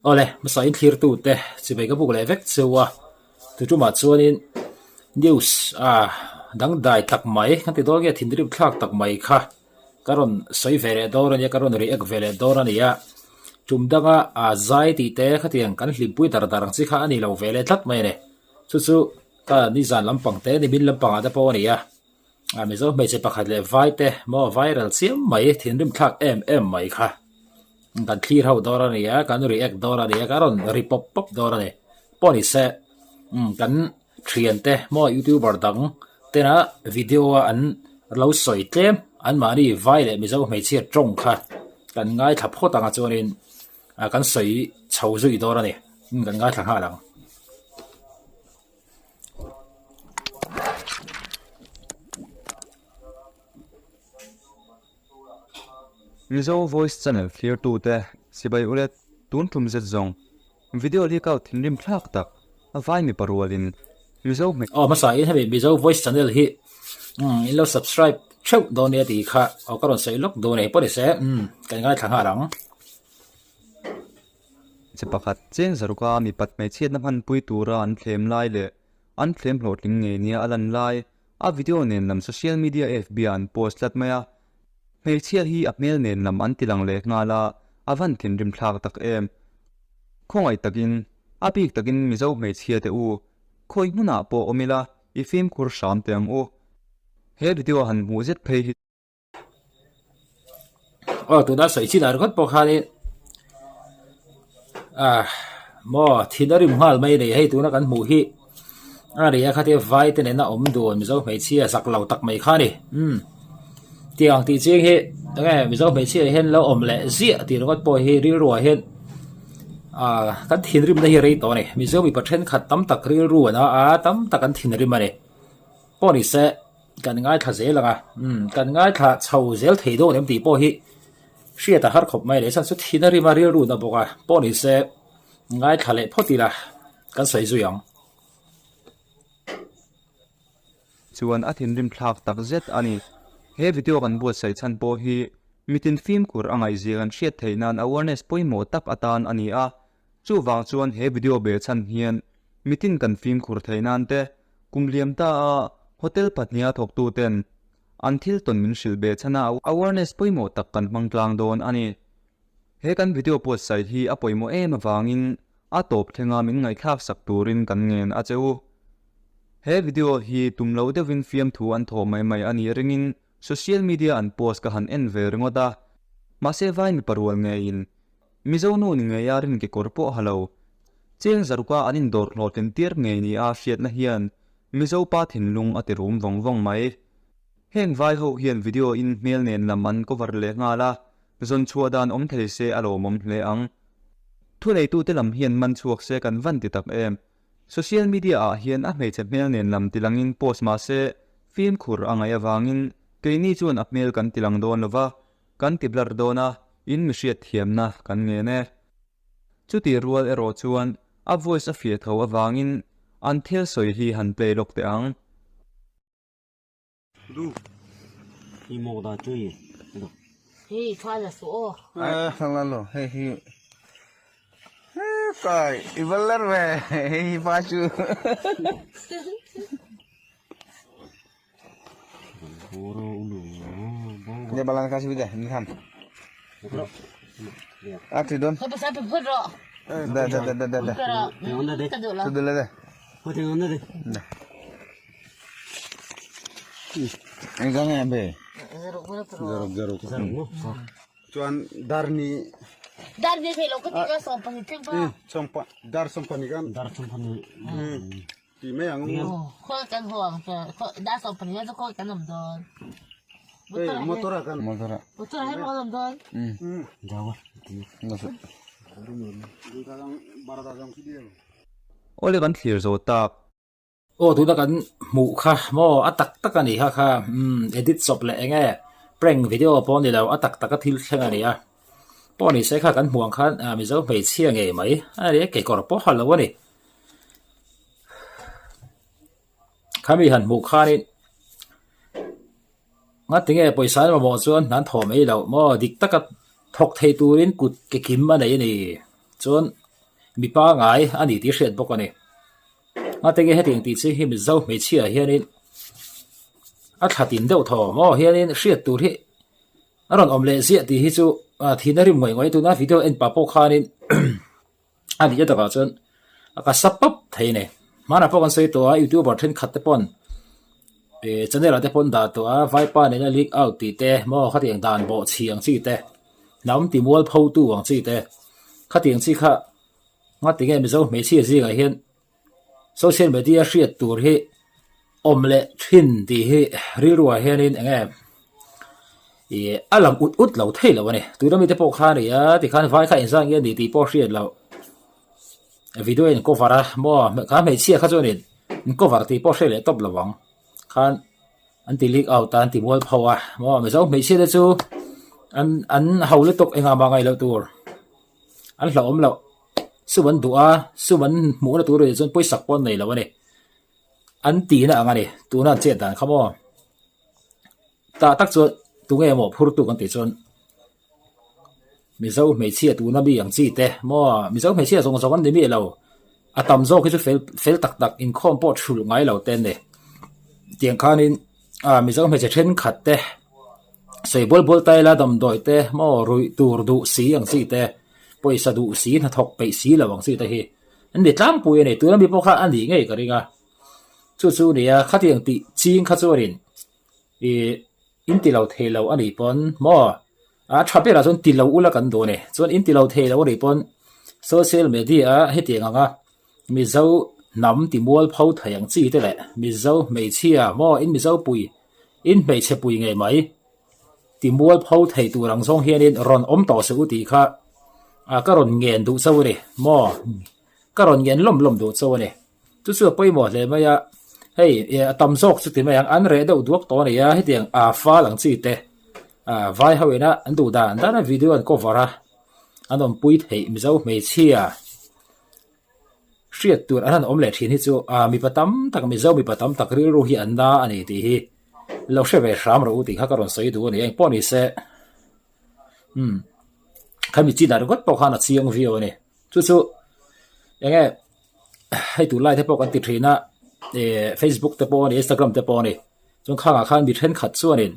Awle, hmasa in thlirtute chibai ka buk leh vek cheu a, tutumah chuanin news a dangdai tak mai kan ti dawn nge thinrim thlak tak mai kha ka rawn sawi ve leh dawn a nia, ka rawn react ve leh dawn a ni a, tum danga a zai tih te khatiang kan hlimpui dar dar ang chi kha a ni lo ve leh tlat mai a ni, chu chu ka nizan lampang te nimin lampangah te pawh a ni a. A Mizo hmeichhe pakhat leh vai te maw viral chiam mai thinrim thlak em em mai kha kan thlir ho dawn a ni a kan react dawn a ni a ka rawn ri pawp pawp dawn a ni pawh ni se umm kan thian te maw youtuber dang tena video a an lo sawi tlem an mahni vai leh Mizo hmeichhia tawng kha kan ngaithla phawt ang a chuanin ah kan sawi chho zui dawn a ni kan ngaithla nghal ang. Mizo Voice Channel thlirtute sipai ulet tun tum zet zawng video leak out thinrim thlak tak a vai mipa rualin Mizo hmei Aw hmasa in hemi Mizo Voice Channel hi umm in lo subscribe theuh dawn nia tih kha aw ka rawn sawi lawk dawn e pawh ni se umm kan ngaithla nghal ang. Che pakhat cheng zaruka mipat hmeichhiatna hmanpui tura an thlem lai leh an thlem hlawhtling ngei nia a lan lai a video nen lam social media FB ah an post tlat mai a. Hmeichhia hi a hmel nen lam an ti lang leh nghal a, a van thinrim thlak tak em. Khawngaih takin, a bik takin Mizo hmeichhia te u, khawi hmunah pawh awm ila i fimkhur hram teh ang u. He video han hmuh zet phei hi. Aw tuna sawi chin ah ringawt pawh khanin ah maw thin a rim nghal mai a ni hei tuna kan hmuh hi a ni a khatia vai te nena awm dun mizo hmeichhia zak lo tak mai kha a ni umm tiang tih ching hi enge mizo hmeichhia hian lo awm leh ziah tih ringawt pawh hi rilru ah hian ah kan thinrimna hi a rei tawh a ni mizo mipa thenkhat tam tak rilru an a a tam tak an thinrim a ni pawh ni se. Kan ngaithla zel ang a, umm kan ngaithla chho zel thei dawn em tih pawh hi hriat a har khawp mai leh chuan chu thin a rim a rilru na bawk a, pawh ni se ngaithla leh phawt ila kan sawi zui ang. Chuan a thinrim thlak tak zet a ni. He video kan buatsaih chhan pawh hi mitin fimkhur a ngaihzia kan hriat theih nan awareness pawimawh tak atan a ni a, chuvang chuan he video beh chhan hian mitin kan fimkhur theih nan te Kum liam ta a hotel pahniha thawktu ten an thil tawn min hrilh beh chhan a awareness pawimawh tak kan hmang tlang dawn a ni. He kan video buatsaih hi a pawimawh em avangin a tawp thlenga min ngaihthlak sak turin kan ngen a che u. He video hi tum lo deuhin fiamthu an thawh mai mai a nih ringin social media an post ka han en ve ringawt a, mahse vai mipa rual ngeiin Mizo nu ni ngei a rin kekawr pawh ha lo. Cheng zaruka an indawr hlawhtlin tir ngei ni a hriatna hian Mizo pa thinlung a ti rum vawng vawng mai. Heng vai ho hian video in hmel nen lam an cover leh nghal a, zawn chhuah dan awm thei se a lawmawm hle ang. Thuneitute lam hian man chhuak se kan van ti tak em. Social media ah hian a hmeichhe hmel nen lam tilangin post mah se fimkhur a ngaih avangin keini chuan a hmel kan tilang dawn lova, Kan ti blur dawn a, in mi hriat thiamna kan ngen e. Chutih rual erawh chuan a voice a fiah tho avangin an thil sawi hi han play lawk teh ang. Dia balang kasih bida, ni ham. Ati don. Dah dah dah dah dah dah. Sudah lah dah. Dah. Ini kan ambil. Jaruk jaruk. Chuan darni Darni thei lo ka ti ka sawm pahnih thleng pa. Sawmpa dar sawmpahnih kan. Dar sawmpahnih. Ti mai ang u. Khawi kan haw ang che dar sawmpahnih chu khawi kan awm dawn. Hei motor ah kan. Motor ah. Motor ah hian kan awm dawn. Jawa. Awle kan thlir zo tak. Aw tuna kan hmuh kha maw a tak tak a ni kha kha umm edit chawp leh eng nge prank video pawh a ni lo a tak tak a thil thleng a ni a pawh ni se kha kan hmuh ang khan ah mizo hmeichhia ngei mai a ni kekawr pawh ha lo a ni khami han hmuh khanin ngatinge pawisa an mamawh chuan hna an thawh mai loh maw dik taka thawk thei turin kut ke kim a nei a ni chuan. Mi pangai a ni tih hriat bawk a ni. Ngate nge hetiang tih chi hi Mizo hmeichhia hianin a thla tin deuh thaw maw hianin hriat tur hi a rawn awm leh ziah tih hi chu thihna rim ngawih ngawih tuna video en pah pawh khanin a nih takah chuan ka sa pap thei a ni. Hmanah pawh kan sawi tawh a youtuber thenkhat te pawn ih channel ah te pawn dah tawh a vaipa nena leak out tih te maw khatiang dan bawh chhi ang chi te hnam ti mual pho tu ang chi te khatiang chi kha ngati nge Mizo hmeichhia zingah hian social media hriat tur hi awm leh thin tih hi rilru ah hianin eng nge ih a lang ut ut lo thei lo a ni tuna mite pawh kha a ni a tikhan vai kha inzah nge a ni tih pawh hriat loh video in cover a maw kha hmeichhia kha chuanin in cover tih pawh hre leh tawp lo ang khan an ti leak out a an ti mual pho a maw mizo hmeichhia te chu an an ho lutuk engah mah ngaih loh tur an hlauhawm loh sum an duh a sum an hmuhna tur ah chuan pawisak pawh an nei lo a ni an tihna ang a ni tuna an chet dan kha maw tah tak chuan tunge maw phur tu kan tih chuan Mizo hmeichhia tuna mi ang chi te maw Mizo hmeichhia zawng zawng an ni miah lo a tam zawk hi chu fel fel tak tak inkhawm pawh thulh ngai lo te an ni tiang khanin ah Mizo hmeichhe thenkhat te sawi bawl bawl ta ila damdawi te maw ruih tur duh si ang chi te pawisa duh si hnathawk peih si lo ang chi te hi an ni tlangpui a ni tuna mi pawh kha a nih ngei ka ring a chu chu a ni a khatiang tih ching kha chuanin ih in ti lo thei lo a nih pawn maw a tha berah chuan ti lo ula kan duh a ni chuan in ti lo thei lo a nih pawn social media a hetiang anga Mizo hnam ti mual pho thei ang chi te leh Mizo hmeichhia maw in Mizo pui in hmeichhe pui ngei mai ti mual pho thei tur ang zawng hianin rawn awm tawh suh u tih kha a ka rawn ngen duh chauh a ni maw ka rawn ngen lawm lawm duh chauh a ni chu chu a pawimawh hle mai a hei a tam zawk chu ti mai ang an reh deuh duak tawh a ni a hetiang a fal ang chi te a vai ho ina an duh dan dan a video an cover a an awmpui theih Mizo hmeichhia. Hriat tur an han awm leh thin hi chu ah mipa tam tak Mizo mipa tam tak rilru hi an na a ni tih hi lo hre ve hram rawh u tih kha ka rawn sawi duh a ni engpawh ni se umm khami chin ah ringawt pawh khan a chiang viau a ni chu chu eng nge hei tunlai te pawh kan ti thin a ih facebook te pawh a ni instagram te pawh a ni chuan khangah khan mi thenkhat chuanin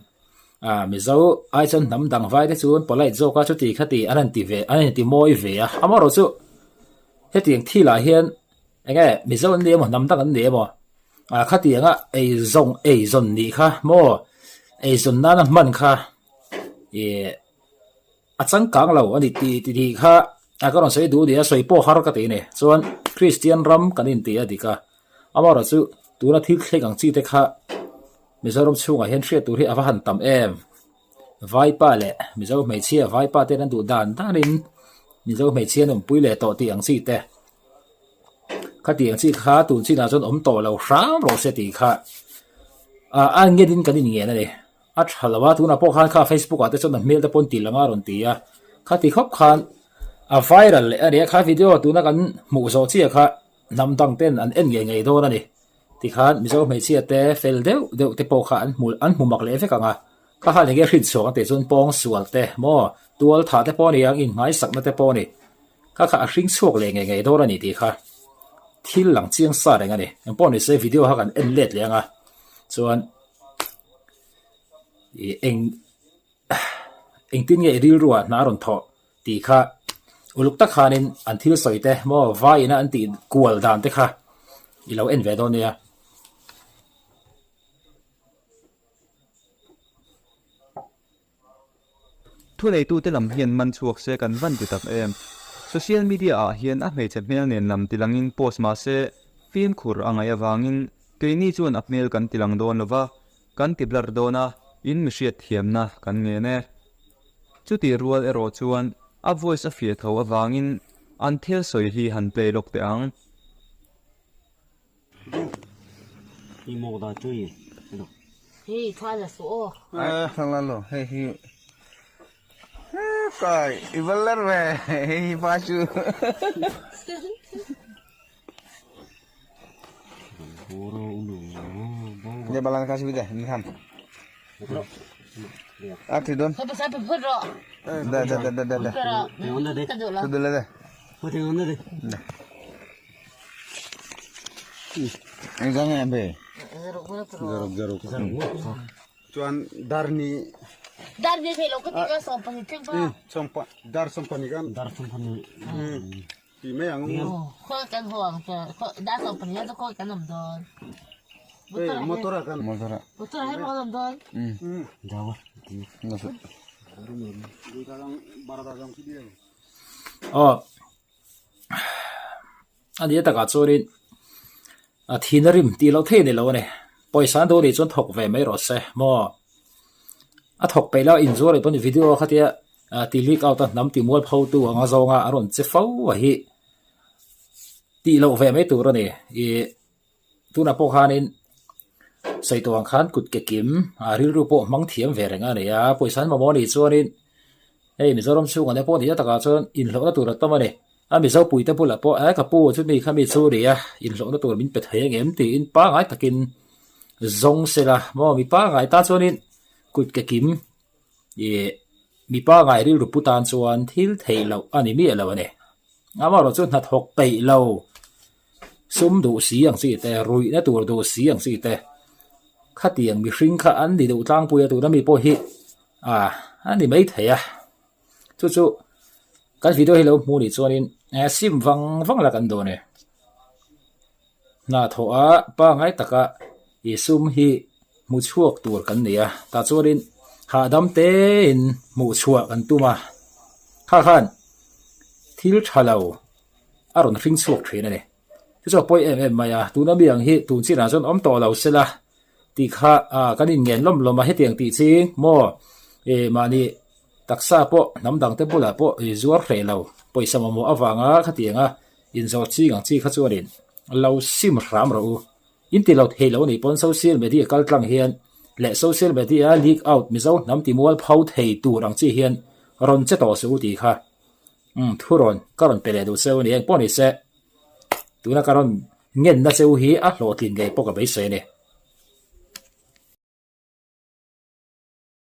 ah Mizo ai chuan hnam dang vai te chu an polite zawk a chuti khati an han ti ve an han ti mawi ve a amaherawh chu hetiang thil ah hian eng nge Mizo an ni emaw hnam dang an ni emaw ah khatianga ei zawng ei zawn nih kha maw ei zawn nana hman kha ih a changkang lo a ni tih tih kha a ka rawn sawi duh a ni a sawi pawh har ka ti a ni chuan Kristian ram kan inti a dik a. Amaherawh chu tuna thil thleng ang chi te kha Mizoram chhungah hian hriat tur hi a va han tam em. Vaipa leh Mizo hmeichhia Vaipa ten an duh dan danin Mizo hmeichhia an awmpui leh tawh tih ang chi te. Khatiang chi kha tun chinah chuan awm tawh lo hram rawh se tih kha a ngenin kan inngen a ni. A tha lo a, tunah pawh khan kha Facebook ah te chuan a hmel te pawn ti lang a rawn ti a, khati khawp khan a viral leh a ni a, kha video tuna kan hmuh zawh chiah kha hnam dang ten an en ngei ngei dawn a ni. Tikhan Mizo hmeichhia te fel deuh deuh te pawh kha an hmu an hmu mak leh vek ang a, kha khan enge hrin chhuak an tih chuan pawng sual te maw tual thah te pawh a ni ang innghaisak na te pawh a ni, kha kha a hring chhuak leh ngei ngei dawn a ni tih kha thil lang chiang sa reng a ni. Engpawh ni se video kha kan en let leh ang a chuan ih eng engtin nge i rilru ah hna a rawn thawh tih kha uluk tak khanin an thil sawi te maw vai ina an tih kual dan te kha i lo en ve dawn nia. Thuneitute lam hian man chhuak se kan van ti tak em. Social media ah hian a hmeichhe hmel nen lam tilangin post mah se fimkhur a ngaih avangin keini chuan a hmel kan tilang dawn lo va, kan ti blur dawn a, in mi hriat thiamna kan ngen e. Chutih rual erawh chuan a voice a fiah tho avangin an thil sawi hi han play lawk teh ang. Chuan dar ni Dar ni thei lo ka ti ka 12 thleng pa. Sawmpa dar 12 kan Dar 12. Ti mai ang u. Khawi kan haw ang che dar 12 chu khawi kan awm dawn. Hei motor ah kan. Motor ah hei pawh kan awm dawn. Aw a nia takah chuanin a thina rim tih loh thei a ni lo a ni. Pawisa an duh anih chuan thawk ve mai rawh se maw? A thawk peih lai inzuar leh pawn video khatia ti leak out a hnam ti mual pho tu anga zawnga a rawn che fo a hi tih loh ve mai tur a ni. Ih tunah pawh khanin sawi tawh ang khan kut ke kim a rilru pawh hmang thiam ve reng a ni a, pawisa an mamawh anih chuanin hei Mizoram chhungah te pawh ni a takah chuan inhlawhna tur a tam a ni. A Mizo puite bulah pawh e ka pu chumi kha mi chu a ni a, inhlawhna tur min pe thei ang em tiin pangngai takin zawng se la maw mi pangngai tan chuanin kut ke kim ih mi pangngai rilru pu tan chuan thil theih loh a ni miah lo a ni. Amaherawh chu hnathawk peih lo sum duh si ang chi te ruihna tur duh si ang chi te khatiang mihring kha an ni duh tlangpui a tuna mi pawh hi ah a ni maithei a. Chu chu kan video hi lo hmu nih chuanin eh sim vang vang la kan dawn e. Hna thawh a pangngai taka ih sum hi hmu chhuak tur kan nei a tah chuanin hahdam tein hmuh chhuah kan tum a kha khan thil tha lo a rawn hring chhuak thin a ni. Chu chu a pawi em em mai a tuna mi ang hi tun chinah chuan awm tawh lo sela tih kha ah kan inngen lawm lawm a hetiang tih chi maw ih mahni Taksa pawh hnam dangte bulah pawh i zuar hreh lo, pawisa mamawh avanga khatianga inzawr ching ang chi kha chuanin lo sim hram rawh u. In ti lo thei lo nih pawn social media kal tlang hian leh social media leak out Mizo hnam ti mual pho thei tur ang chi hian rawn che tawh suh u tih kha umm thu rawn ka rawn pe leh duh cheu a ni. Engpawh ni se tuna ka rawn ngenna cheu hi a hlawhtlin ngei pawh ka beisei a ni.